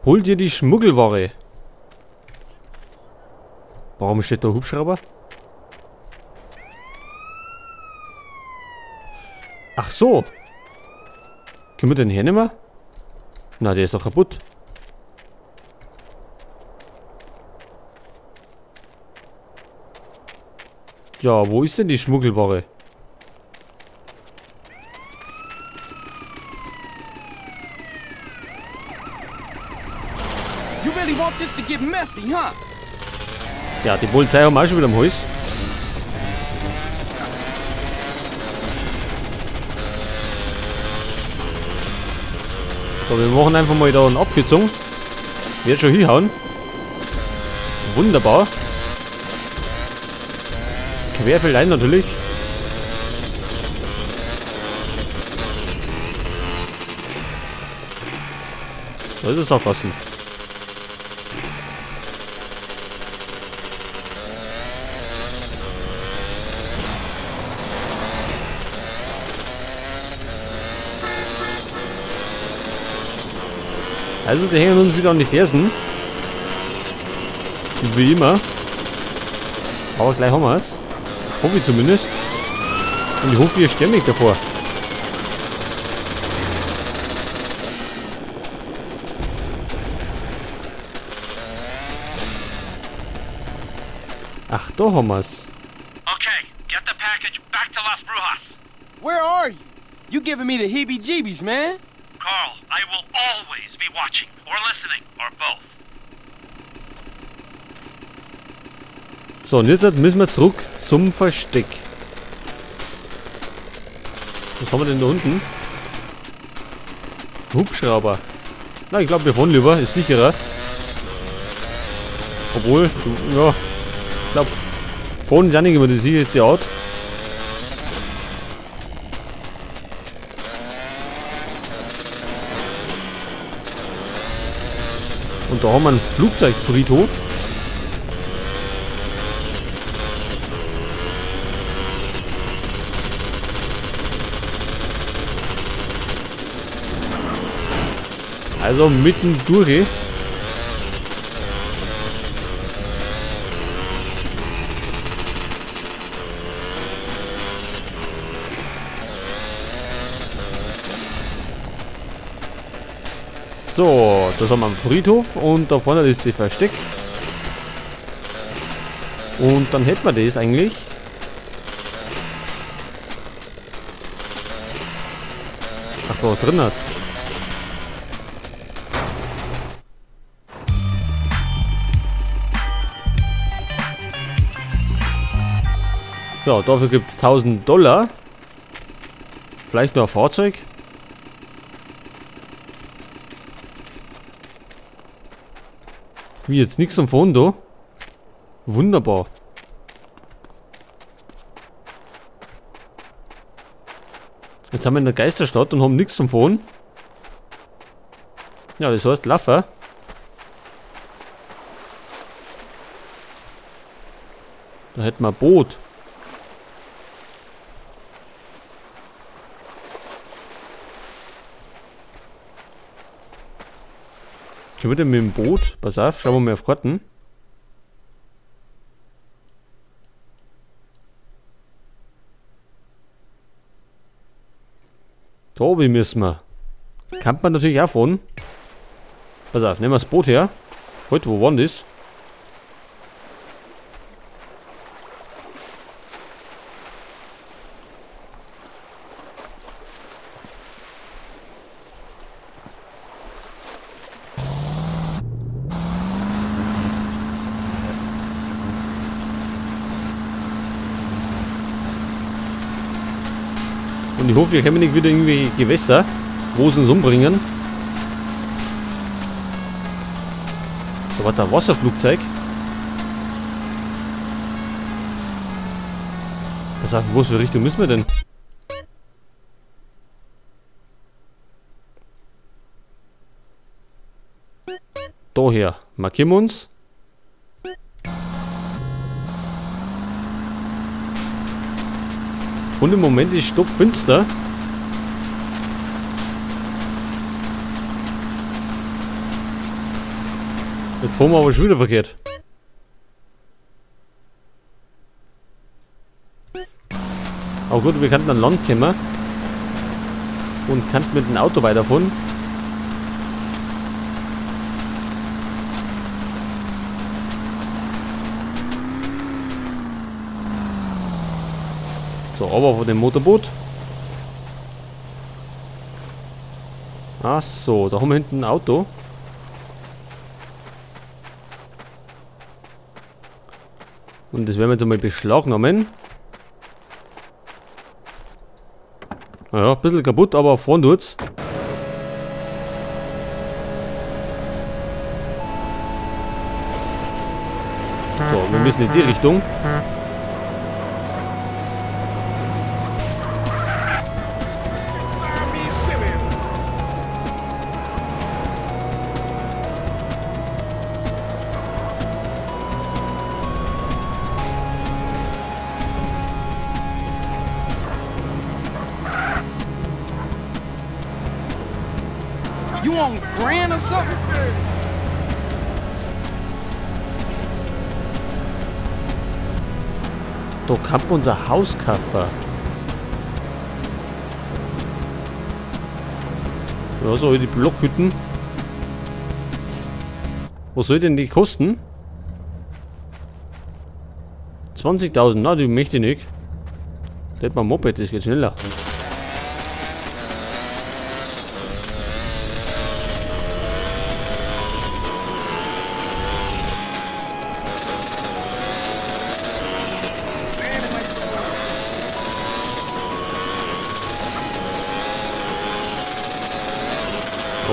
Hol dir die Schmuggelware. Warum steht da Hubschrauber? Ach so. Können wir den hernehmen? Na, der ist doch kaputt. Ja, wo ist denn die Schmuggelware? You really want this to get messy, huh? Ja, die Polizei haben wir auch schon wieder am Hals. So, wir machen einfach mal da eine Abkürzung. Wird schon hinhauen. Wunderbar. Querfeldein natürlich. Da ist es Sackgassen. Also, die hängen uns wieder an die Fersen. Wie immer. Aber gleich haben wir's. Hoffe ich zumindest. Und ich hoffe, ihr sterbt nicht davor. Ach, da haben wir's. Okay, get the package back to Las Brujas. Where are you? You giving me the heebie-jeebies, man. Carl, I will always be watching, or listening, or both. So, und jetzt müssen wir zurück zum Versteck. Was haben wir denn da unten? Hubschrauber. Na, ich glaub, wir fahren lieber. Ist sicherer. Obwohl, ja, ich glaub, fahren ist auch nicht immer die sicherste Art. Und da haben wir einen Flugzeugfriedhof. Also mitten durch. So, das haben wir am Friedhof und da vorne ist das Versteck. Und dann hätten wir das eigentlich. Ach, da drin hat. Ja, dafür gibt's tausend Dollar. Vielleicht noch ein Fahrzeug. Wie, jetzt nix am Fahren da? Wunderbar. Jetzt haben wir in der Geisterstadt und haben nix zum Fahren. Ja, das heißt Laffer. Da hätten wir ein Boot. Können wir denn mit dem Boot? Pass auf, schauen wir mal auf Karten. Da oben müssen wir. Kann man natürlich auch fahren. Pass auf, nehmen wir das Boot her. Heute, wo war denn das? Und ich hoffe, wir kommen nicht wieder irgendwelche Gewässer, wo sie uns umbringen. Da war da ein Wasserflugzeug. Pass auf, in was für Richtung müssen wir denn? Daher, markieren wir uns. Und im Moment ist stockfinster. Jetzt fahren wir aber schon wieder verkehrt. Aber gut, wir könnten an Land kommen. Und könnten mit dem Auto weiterfahren. So, aber von dem Motorboot. Ach so, da haben wir hinten ein Auto. Und das werden wir jetzt einmal beschlagnahmen. Naja, ein bisschen kaputt, aber fahren tut's. So, wir müssen in die Richtung. You on grand or something? Da kann man unser Haus kaufen. Ja, so die Blockhütten. Was soll denn die kosten? 20.000, na, die möchte ich nicht. Da hätte man ein Moped, das geht schneller.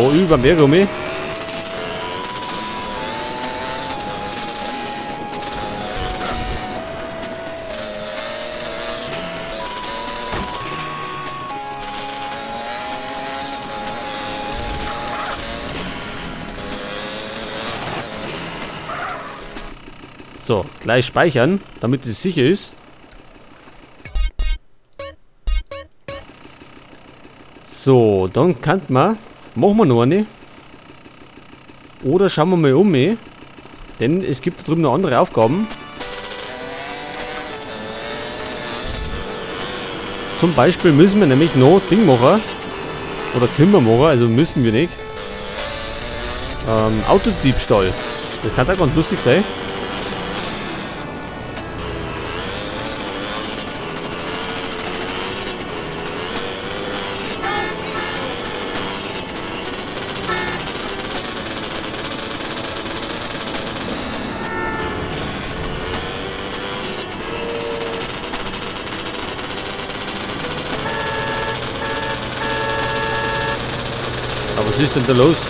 Oh, über dem Berg rum. So, gleich speichern, damit es sicher ist. So, dann kann man... Machen wir noch eine. Oder schauen wir mal um, denn es gibt da drüben noch andere Aufgaben. Zum Beispiel müssen wir nämlich noch Ding machen. Oder können wir machen, also müssen wir nicht. Autodiebstahl. Das kann auch ganz lustig sein. Aber was ist denn da los?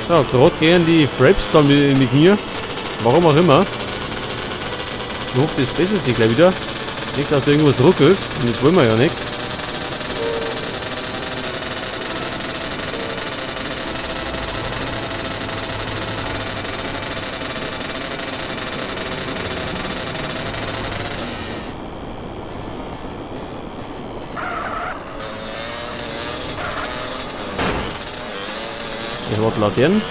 Ja, gerade gehen die Fraps dann wieder in die Knie. Warum auch immer. Ich hoffe, das bessert sich gleich wieder. Nicht, dass da irgendwas ruckelt. Und das wollen wir ja nicht. Das war die Laterne.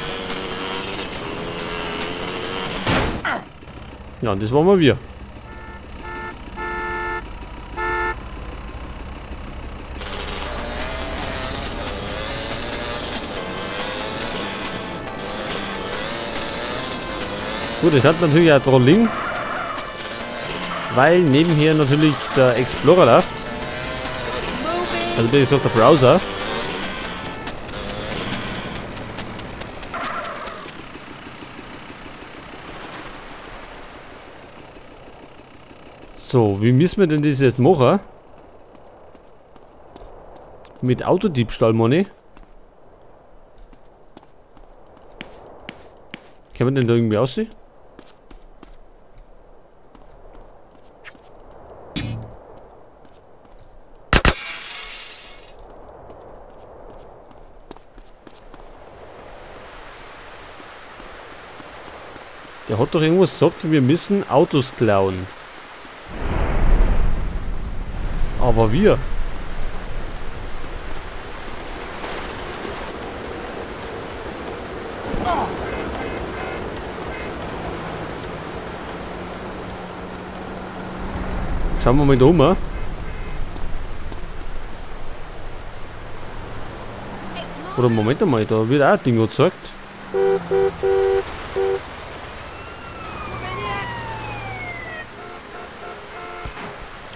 Ja, und das waren wir. Gut, es hat natürlich auch dran liegen, weil nebenher natürlich der Explorer läuft. Also wie gesagt, der Browser. So, wie müssen wir denn das jetzt machen? Mit Autodiebstahl, Money? Kann man denn da irgendwie aussehen? Der hat doch irgendwas gesagt, wir müssen Autos klauen. Aber wir. Schauen wir mal da um. Oder Moment einmal, da wird auch ein Ding gezeigt.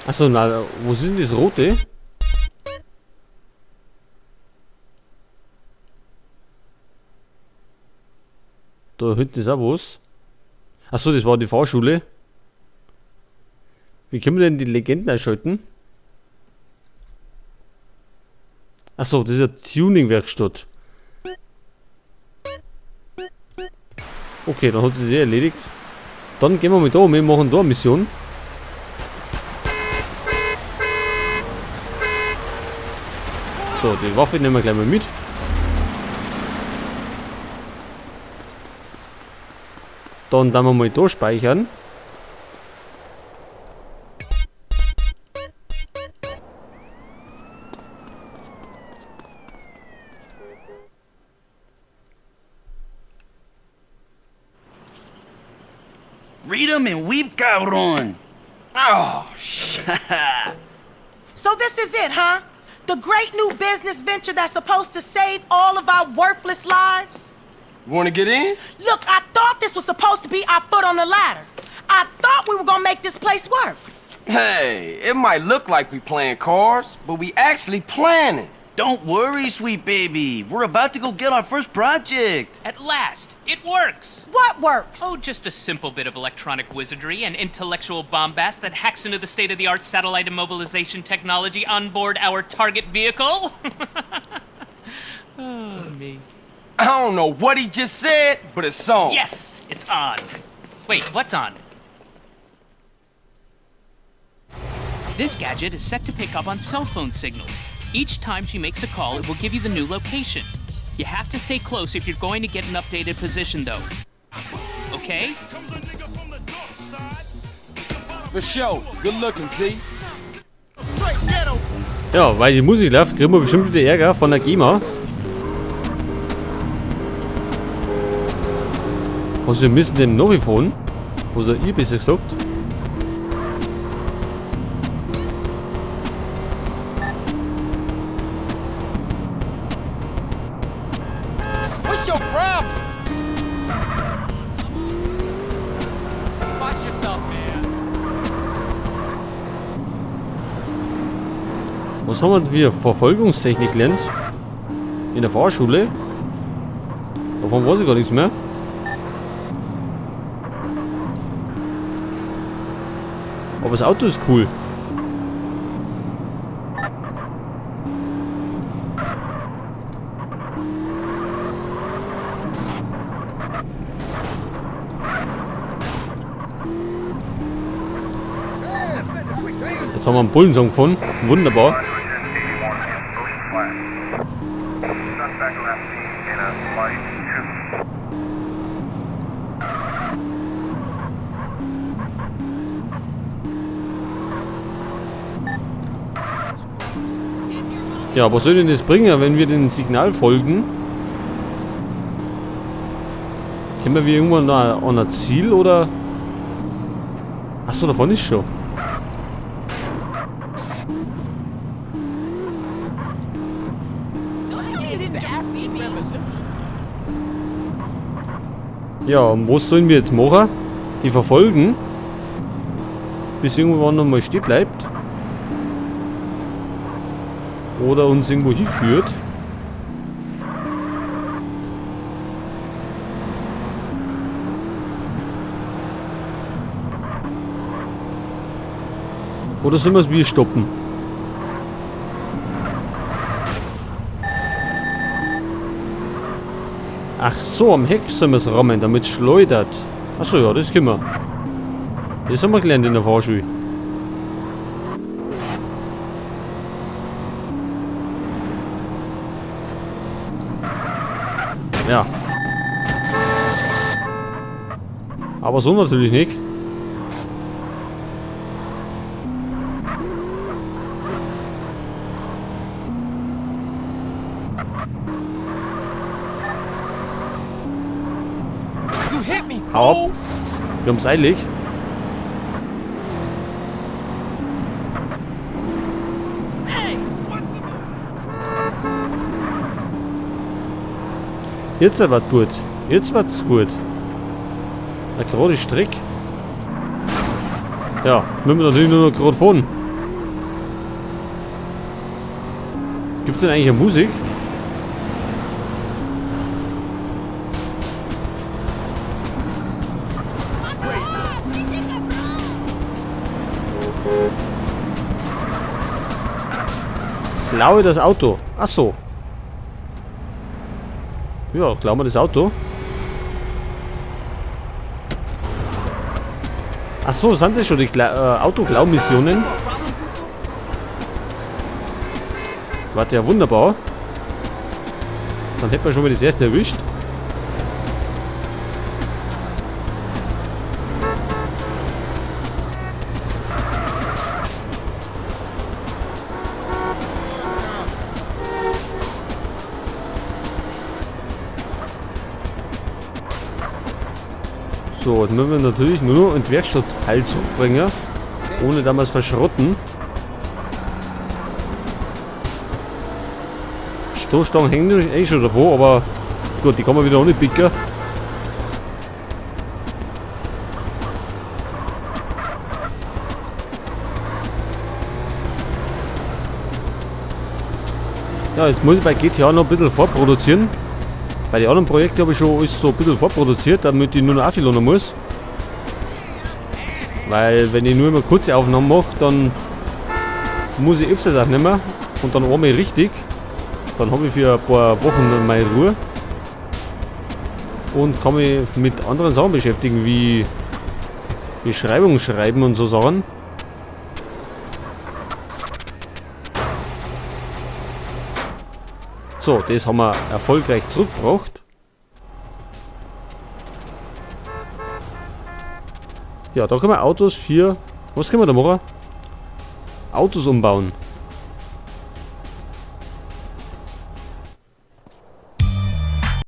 Achso, na, wo ist denn das Rote? Da hinten ist auch was. Achso, das war die Fahrschule. Wie können wir denn die Legenden einschalten? Achso, das ist eine Tuning-Werkstatt. Okay, dann hat sie sich erledigt. Dann gehen wir mal da um, wir machen da eine Mission. So, die Waffe nehmen wir gleich mal mit. Dann wir mal da speichern. Read 'em and weep, cabron. Oh, shit. So this is it, huh? The great new business venture that's supposed to save all of our worthless lives? Wanna get in? Look, I thought this was supposed to be our foot on the ladder. I thought we were gonna make this place work. Hey, it might look like we playing cards, but we actually planning. Don't worry, sweet baby. We're about to go get our first project. At last, it works! What works? Oh, just a simple bit of electronic wizardry and intellectual bombast that hacks into the state of the art satellite immobilization technology on board our target vehicle. Oh, me. I don't know what he just said, but it's on. Yes, it's on. Wait, what's on? This gadget is set to pick up on cell phone signals. Each time she makes a call, it will give you the new location. You have to stay close if you're going to get an updated position, though. Okay? For sure. Good looking, Z. Ja, weil die Musik läuft, kriegen wir bestimmt wieder Ärger von der GEMA. Also wir müssen dem nachfahren. Was er ihr besser gesagt. What's your problem? Watch yourself, man. Was haben wir Verfolgungstechnik gelernt? In der Fahrschule? Davon weiß ich gar nichts mehr. Aber das Auto ist cool. Jetzt haben wir einen Bullensong gefunden. Wunderbar. Ja, was soll denn das bringen, wenn wir dem Signal folgen? Kommen wir irgendwann an ein Ziel oder? Achso, davon ist schon. Ja, und was sollen wir jetzt machen? Die verfolgen? Bis irgendwann nochmal stehen bleibt? Oder uns irgendwo hinführt? Oder sollen wir es wieder stoppen? Ach so, am Heck sollen wir es rammen, damit es schleudert. Achso, ja, das können wir. Das haben wir gelernt in der Fahrschule. Ja. Aber so natürlich nicht. You hit me, Hau ab. fool. Wir haben's eilig. Jetzt wird gut. Jetzt wird's gut. Eine gerade Strecke. Ja, müssen wir natürlich nur noch gerade fahren. Gibt's denn eigentlich eine Musik? Klaue das Auto. Ach so. Ja, klauen wir das Auto. Ach so, sind das schon die Autoklau-Missionen? Warte, ja wunderbar. Dann hätten wir schon mal das erste erwischt. So, jetzt müssen wir natürlich nur in die Werkstatt heil zurückbringen, ohne damals verschrotten. Stoßstangen hängen eh schon davor, aber gut, die kann man wieder auch nicht picken. Ja, jetzt muss ich bei GTA noch ein bisschen vorproduzieren. Bei den anderen Projekten habe ich schon alles so ein bisschen vorproduziert, damit ich nur noch aufladen muss. Weil wenn ich nur immer kurze Aufnahmen mache, dann muss ich öfters aufnehmen und dann einmal richtig. Dann habe ich für ein paar Wochen meine Ruhe und kann mich mit anderen Sachen beschäftigen, wie Beschreibungen schreiben und so Sachen. So, das haben wir erfolgreich zurückgebracht. Ja, da können wir Autos hier... Was können wir da machen? Autos umbauen.